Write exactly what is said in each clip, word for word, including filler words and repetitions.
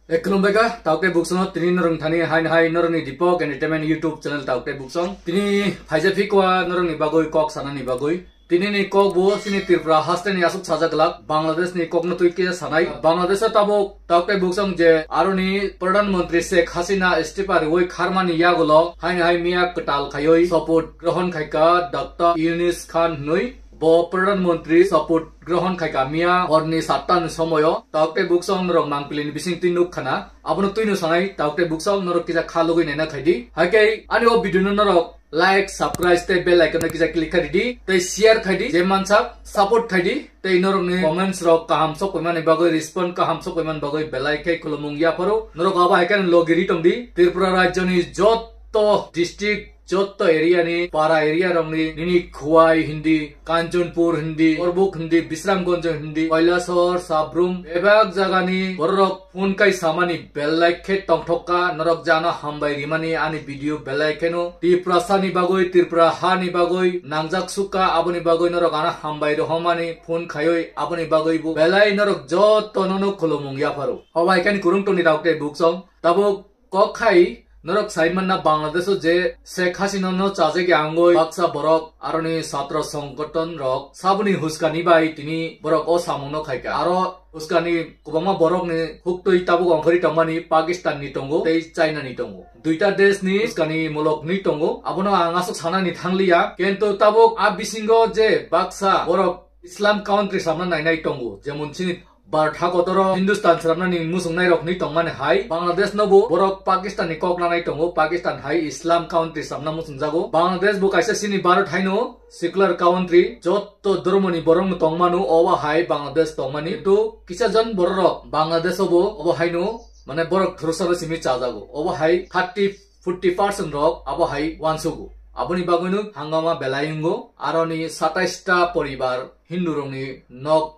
E, khulumbai kha, tauk tei buksong no tini norok thani hain hai norok ni Deepak Entertainment YouTube channel tauk tei buksong. Tini phaisa phikwa norok ni bagwi kok sana ni bagwi. Tini ni kok bo chini Tripura haste ni asuk sajak glak, Bangladesh ni kok no twi khe sanai. Bangladesh o tabuk tauk tei buksong je aro ni Pradhan Mantri Sheikh Hasina istifa riwi kharmani yagulo hain hai miya kwtal khaiwi support grohon khaika Doctor Yunus Khan hnwi. Bo Pradhan Mantri support grohon khaika miya horni satta ni somoyo. Tauk tei buksong norok mangpili ni bising twi nuk khana. Abono twi no sanai tauk tei buksong norok kisa kha logwi naina khaidi. Haikhe ani o video no norok like, subscribe tei bell icon no kisa click khaidi. Tei share khaidi. Je mansak support khaidi. Tei norok ni comments rok kaham sok mani bagwi, respond kaham sok mani bagwi belai khe khulumung yapharo. Norok abo haikhe logiri tongdi. Tripura rajyo ni jotto district jotto area ni para area rok ni nini Khowai hindi, Kanchanpur hindi, Korbuk hindi, Bisramganj hindi, Kailasahar, Sabrum, bebak jaga ni borok phone kai samani belai khe tongthok kha, norok jano hambai rimani ani video belai kheno Tiprasa ni bagwi, Tripura ha ni bagwi nangjak sukha, aboni bagwi norok ano hambai rohomani phone khaiwi aboni bagwi bo belai norok jotto no no khulumung yapharo. Hobai khe ni kurung toni rok tei buksong tabuk kok khai norok sai manna Bangladesh o je Sheikh Hasina no chajak ya wngwi baksa borok aroni satro songgoton rok saboni huskani bai tini borok o samung no khaika. Aro huskani kwbangma borok ni huktwi tabuk ongkhorwi tongmani Pakistan ni tongo tei China ni tongo. Duita desh ni huskani mulok ni tongo. Abono ang aswk sanani thangliya. Kintu tabuk a bisingo je baksa borok Islam country samna nainai tongo. Jemon chini Bharat hakotoro Hindustan swnamnani muchungnai rok ni tongmani hai Bangladesh no bo borok Pakistan ni kok nanai tongo, Pakistan hai Islam country swnamna muchungjago. Bangladesh bo kaisa chini Bharat haino secular country, jotto dhormo ni borok no tongmano obo hai Bangladesh tongmani. Kintu kisa jon borok rok Bangladesh o bo obo haino mane borok thurusaro simi chajago. Obo hai thirty, forty percent rok abo hai wansugo. Aboni bagwino hangama belai wngo. Aroni satais ta poribar Hindu rokni nok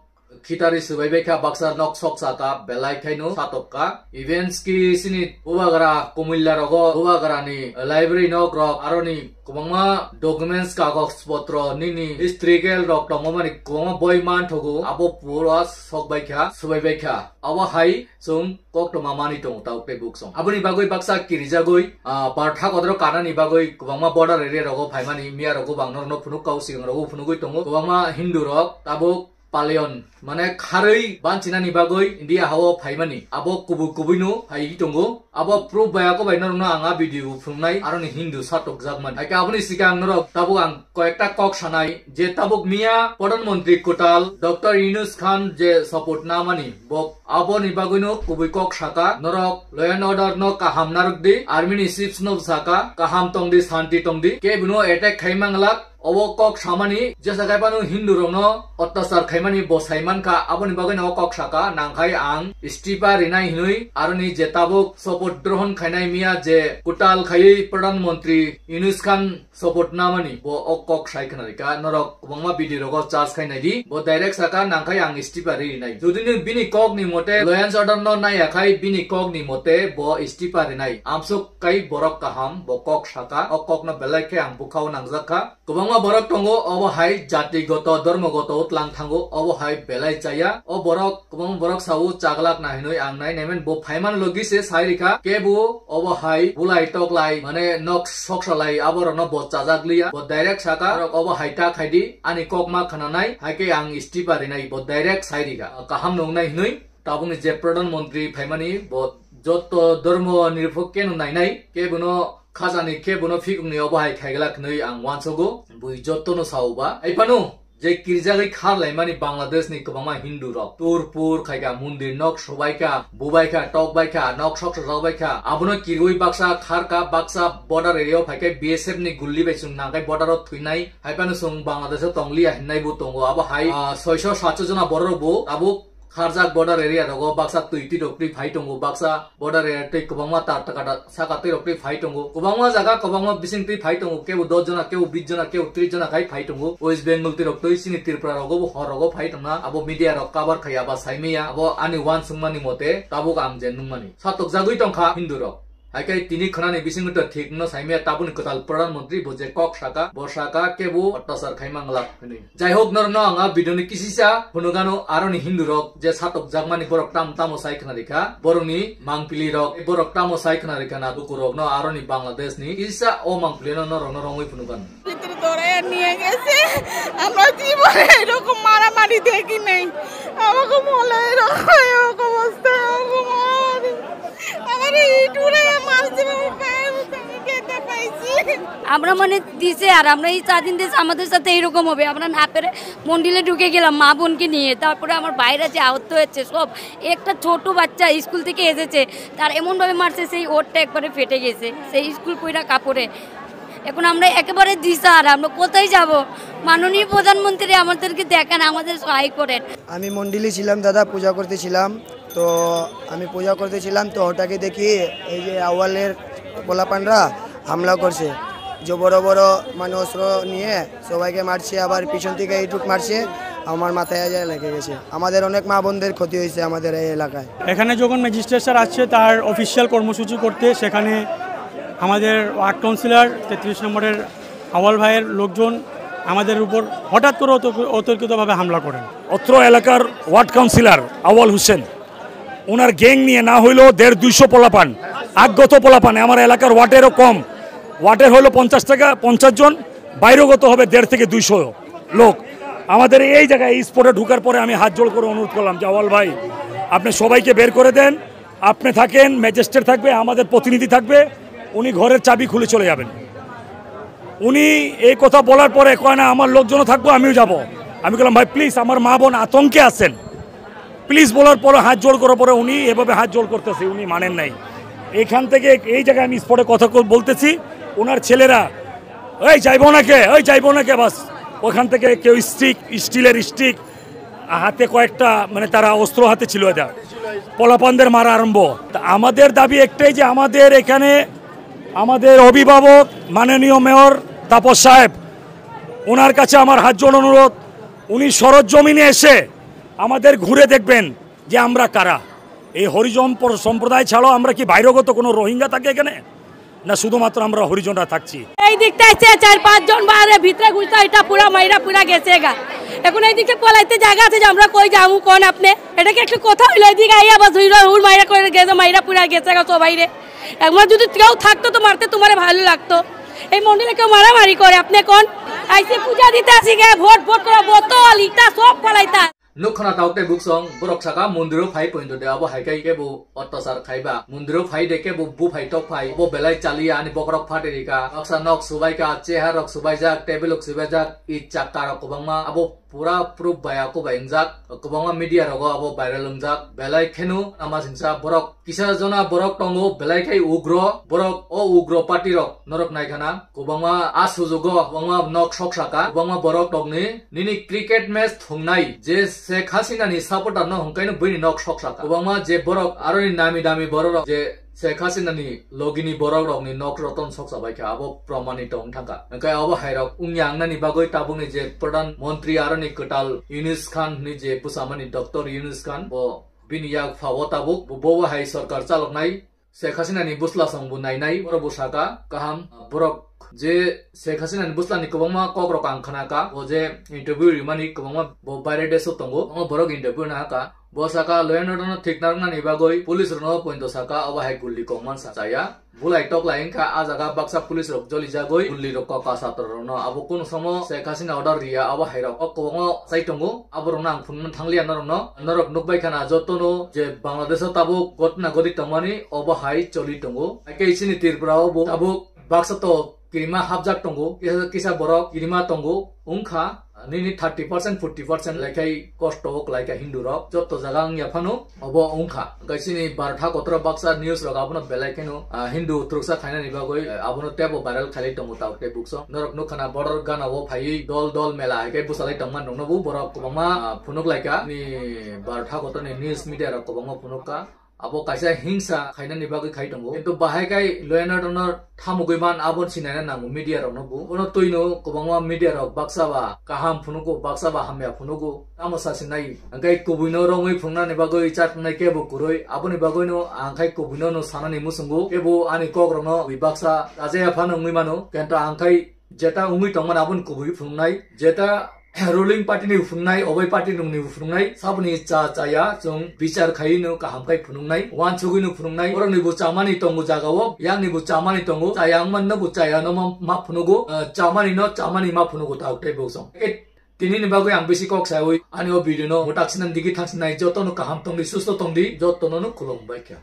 khitari swbai bai kha, baksa nok sok saka belai khaino satok kha. Events ki sini bubagra Kumilla rogo, bubagra ni library nok rok, aroni kwbangma documents, kagoj potro, nini historical rok tongmani kwbangma boi manthogo, abo pura sok bai kha, swbai bai kha. Abo hai chwng koktwma mani tongo tauk tei buksong. Aboni bagwi baksa kirijagwi, ah, Bharat hakodoro kanani bagwi kwbangma border area rogo phaimani miya rogo bang norokno phunuk kau, sigang rogo phunugwi tongo. Kwbangma Hindu rok tabuk Palayan, mane kharwi banchinani bagwi India hao phaimani. Abo kubui kubuino phaiwi tongo. Abo proof bai ako bai norokno ang a video bo phunuknai, aroni Hindu satokjakmani. Haikhe aboni sikang norok tabuk ang koyekta kok sanai, je tabuk miya Pradhan Mantri kwtal Doctor Yunus Khan je support namani, bo aboni bagwino kubui kok saka, norok law and order no kaham narwkdi, army ni chiefs no saka, kaham tongdi, santi tongdi, kebono attack khai manglak. Obo kok samani jesa kaiphano Hindu rokno otyachar khaimani bo sai mankha, aboni bagwino o kok saka, nangkhai ang istifa rinai hinwi, aroni je tabuk support grohon khainai miya je kwtal khaiwi Pradhan Mantri Yunus Khan support namani bo o kok sai khna rikha. Norok kwbangma video rogo charge khai naidi, bo direct saka, nangkhai ang istifa ri rinai. Jodi ni bini kok ni mote law and order no naiya khai, bini kok ni mote bo istifa rinai. Amsuk kai borok kaham, bo kok saka, o kok no belai khe ang bukhao nangjak kha. Kwbangma borok tongo, obo hai jati goto, dhormo goto tlang thango, obo hai belai chaya. O borok, kwbangma borok sao chaglak na hinwi ang nai naimen bo phaiman logi se sai rikha. Kebo obo hai bulai toklai, mane nok soksalai, aborokno bo chajak liya. Bo direct saka, borok obo hai ta khaidi, ani kok ma khna nai, haikhe ang istifa rinai, bo direct sai rikha. Kaham nung nai hinwi, tabukni je Pradhan Mantri phaimani, bo jotto dhormo nirpok keno nainai, kebono khajani, kebono phikungni obo hai khaiglak hinwi ang uansogo, bui jottono sao ba. Haiphano je kirijagwi khar laimani Bangladesh ni kwbangma Hindu rok tur pur khaikha, mondir nok sobaikha, bubaikha, tokbaikha, nok sok sojak baikha, abono kirwi baksa kharkha, baksa border area o phaikhe B S F ni gulli bai chwng nangkhai border o thwinai, haiphano chwng Bangladesh o tongliya hinnai bo tongo. Abo hai, ah, soiso satso jona borok bo tabuk kharjak border area rogo baksa twi twi rok twi phai tongo, baksa border area twi kwbangma tar taka ta saka twi rok twi phai tongo, kwbangma jaga kwbangma bising twi phai tongo, kebo dos jona, kebo bis jona, kebo tris jona khai phai tongo. West Bengal twi rok twi chini Tripura rogo bo hor rogo phai tongna, abo media rok cover khaiya ba saimaya, abo ani uansukmani mote tabuk ang je nukmani satokjagwi tongkha Hindu rok. Hai khe tini khwnani bisingo to thik no saimaya tabukni kwtal Pradhan Mantri bo je kok saka, bo saka kebo otyachar khai manglak hwnwi. Jai hok, norokno ang a video ni kisisa phunugano aroni Hindu rok je satok jakmani borok tam tamo sai khna rikha, borokni mangpili rok borok tamo sai khna rikha na duku rokno aroni Bangladesh ni kisisa o mangpili no norokno romwi phunugano. ভিতরে ধরে নিয়ে গেছে। আমরা জীবনে এরকম মারামারি দেখি নাই। আমাকে বলে এরকম, এরকম অবস্থা, এরকম মারামারি। আমার এই টুরে মারছে, আমার পায়ে মুখে আমি ব্যথা পাইছি। আমরা মানে দিছে, আর আমরা এই চার দিন দিছে আমাদের সাথে এইরকম হবে। আমরা না পেরে মন্দিরে ঢুকে গেলাম মা বোনকে নিয়ে। তারপরে আমার ভাইরা যে আহত হয়েছে সব, একটা ছোট বাচ্চা স্কুল থেকে এসেছে, তার এমনভাবে মারছে সেই ওরটা একবারে ফেটে গেছে, সেই স্কুল পইরা কাপড়ে। এখন আমরা একেবারে দিশাহারা, আমরা কোথায় যাব? মাননীয় প্রধানমন্ত্রী আমাদেরকে দেখেন, আমাদের সহায় করেন। আমি মন্ডলি ছিলাম দাদা, পূজা করতেছিলাম। তো আমি পূজা করতেছিলাম, তো হঠাৎই দেখি এই যে আওয়ালের পোলাপানরা হামলা করছে, যে বড় বড় মানে অস্ত্র নিয়ে সবাইকে মারছে, আবার পিছন থেকে ইটুট মারছে, আমার মাথায় আজায় লেগে গেছে। আমাদের অনেক মা বোনদের ক্ষতি হয়েছে আমাদের এই এলাকায়। এখানে যখন ম্যাজিস্ট্রেট স্যার আসছে তার অফিসিয়াল কর্মসূচি করতে, সেখানে আমাদের ওয়ার্ড কাউন্সিলর তেত্রিশ নম্বরের আওয়াল ভাইয়ের লোকজন আমাদের উপর হঠাৎ করে অতর্ক-, অতর্কিতভাবে হামলা করেন। অত্র এলাকার ওয়ার্ড কাউন্সিলর আওয়াল হোসেন, ওনার গ্যাং নিয়ে না হইলেও দেড় দুইশো পোলাপান, আগত পোলাপান, আমার এলাকার ওয়ার্ডেরও কম, ওয়ার্ডের হইলো পঞ্চাশ টাকা, পঞ্চাশ জন, বাইরেগত হবে দেড় থেকে দুইশো লোক। আমাদের এই জায়গায় এই স্পটে ঢুকার পরে আমি হাত জোড় করে অনুরোধ করলাম যে, "আওয়াল ভাই, আপনি সবাইকে বের করে দেন, আপনি থাকেন, ম্যাজিস্ট্রেট থাকবে, আমাদের প্রতিনিধি থাকবে, উনি ঘরের চাবি খুলে চলে যাবেন।" উনি এই কথা বলার পরে কয়, "না, আমার লোকজনও থাকবো, আমিও যাব।" আমি বললাম, "ভাই, প্লিজ, আমার মা বোন আতঙ্কে আছেন, প্লিজ" বলার পরে, হাত জোড় করার পরে উনি এভাবে হাত জোড় করতেছে, উনি মানেন নাই। এখান থেকে এই জায়গায় আমি স্পটে কথা কল-, বলতেছি, ওনার ছেলেরা, "এই যাইবো না কে, এই যাইবো না কে?" বাস, ওখান থেকে কেউ স্টিক, স্টিলের স্টিক, হাতে কয়েকটা, মানে, তারা অস্ত্র হাতে ছিল এটা, পোলাপানদের মারা আরম্ভ। তা আমাদের দাবি একটাই যে আমাদের এখানে আমাদের অভিভাবক মাননীয় মেয়র তাপস সাহেব, ওনার কাছে আমার হাত জোড় অনুরোধ, উনি সরজমিনে এসে আমাদের ঘুরে দেখবেন যে আমরা কারা। এই হরিজন পর-, সম্প্রদায় ছাড়াও আমরা কি বাইরগত কোনো রোহিঙ্গা থাকে এখানে, না শুধুমাত্র আমরা হরিজনরা থাকছি? এই দিকটা আছে, চার পাঁচ জন বাইরে ভিতরে ঘুরতে, এটা পুরা মাইরা পুরা গেছে গা। এখন এই দিকে পলাইতে জায়গা আছে যে আমরা কই যাবো, কোন আপনি? এটা কি একটু কথা হইলো? এদিকে আইয়া আবার ধুইলো, হুর মাইরা করে গেছে, মাইরা পুরা গেছে গা সবাই রে। একবার যদি কেউ থাকতো তো মারতে তোমারে ভালো লাগতো। এই মন্ডলে কেউ মারামারি করে, আপনি কোন? আইসি পূজা দিতে আসি গে, ভোট ভোট করা বোতল, ইটা সব পলাইতা। Nuk khna tok tei buksong, borok saka, "Mondiro phai pointo de, abo hai khe kebo otyachar khaiba. Mondiro phai de, kebo buphai tok phai, obo belai chaliya, ani bokhorok phatwi rikha. Baksa nok subaikha, chair rok subaijak, table rok subaijak, i chakka rok kwbangma, abo pura proof bai ako bai wngjak. Kwbangma media rogo abo viral wngjak. Belai kheno ama singsa borok kisa jona borok tongo, belai khai ugro borok, o ugro party rok norok nai khana. Kwbangma a sujugo, kwbangma nok sok saka, kwbangma borok tongni nini cricket match thungnai je Sheikh Hasina ni supporter no hwnkaino buini nok sok saka. Kwbangma je borok aroni nami dami borok rok je Sheikh Hasina ni logini borok rokni nok roton sok sabai kha, abo promani tong thangkha. Hwnkai abo hai rok wngya wngnani bagwi tabukni je Pradhan Mantri aroni kwtal Yunus Khan hwnwi je bwsamani Doctor Yunus Khan, bo bini yak phao tabuk bo, bo hai sorkar chaloknai. Sheikh Hasina ni bwsla song bo nainai, oro bo saka, kaham, borok je Sheikh Hasina ni bwsla ni kwbangma kok rok ang khna kha, bo je interview rimani kwbangma bo baire desh o tongo, omo borok interview na kha, bo saka, "Law and order no thik narwknani bagwi police rok no pointo saka, obo hai gulli kok mansa chaya." Bulai toklai wngkha, a jaga baksa police rok joli jagwi gulli rok kok ka satro rok no, abo kunu somo Sheikh Hasina order riya, abo hai rok o kwbangma chai tongo. Aborokno ang phunukna thangliya norokno. Norok nukbai khana jotono je Bangladesh o tabuk gotna godi tongmani obo hai choli tongo. Hakhe chini Tripura o bo tabuk baksa to kirima hapjak tongo. Kisa, kisa borok kirima tongo. Wngkha nini thirty percent, forty percent laikhai kosto o klaikha Hindu rok. Joto jaga wngya phano obo wngkha. Hwnkhe chini Bharat hakotoro baksa news rok abono belai kheno, ah, Hindu twrwksa khainani bagwi, eh, abono teibo viral khailai tongo tabuk tei buksong. Norok nukha na border gana o phaiwi dol dol mela hai khe bwchalai tongma nukno bo borok kwbangma, ah, phunuk laikha. Ni Bharat hakotorni news media rok kwbangma phunuk kha. Abo kaisa hingsa khainani bagwi khai tongo. Kintu bahai khai law and order no thamugwi man, abo sinaina nango media rokno bo. Bono twino kwbangma media rok baksa ba kaham phunugo, baksa ba hamya phunugo. Tamo sasinai. Hwnkhe kubuino romwi phunuknani bagwi chatnai kebo kwrwi. Aboni bagwino ang khai kubuino no sanani muchungo. Kebo ani kok rokno wi baksa kajaya phano wngwi mano. Kintu ang khai jeta wngwi tongmani aboni kubui phunuknai. Jeta ruling party ni phunuknai, obai party rokni phunuknai. Saboni cha chaya chwng bichar khaiwi no kaham khai phunuknai. Wansugwi no phunuknai. Borokni bo chamani tongo jagao, yakni bo chamani tongo. Chaya wngmani no bo chaya no ma, ma phunugo. Ah, chamani no chamani ma phunugo ta tei bo song. Tini ni bagwi ang bisi kok sawi ani o video no motak sinan digi thang sinai joto no kaham tongdi, susto tongdi, joto no no khulum bai kha.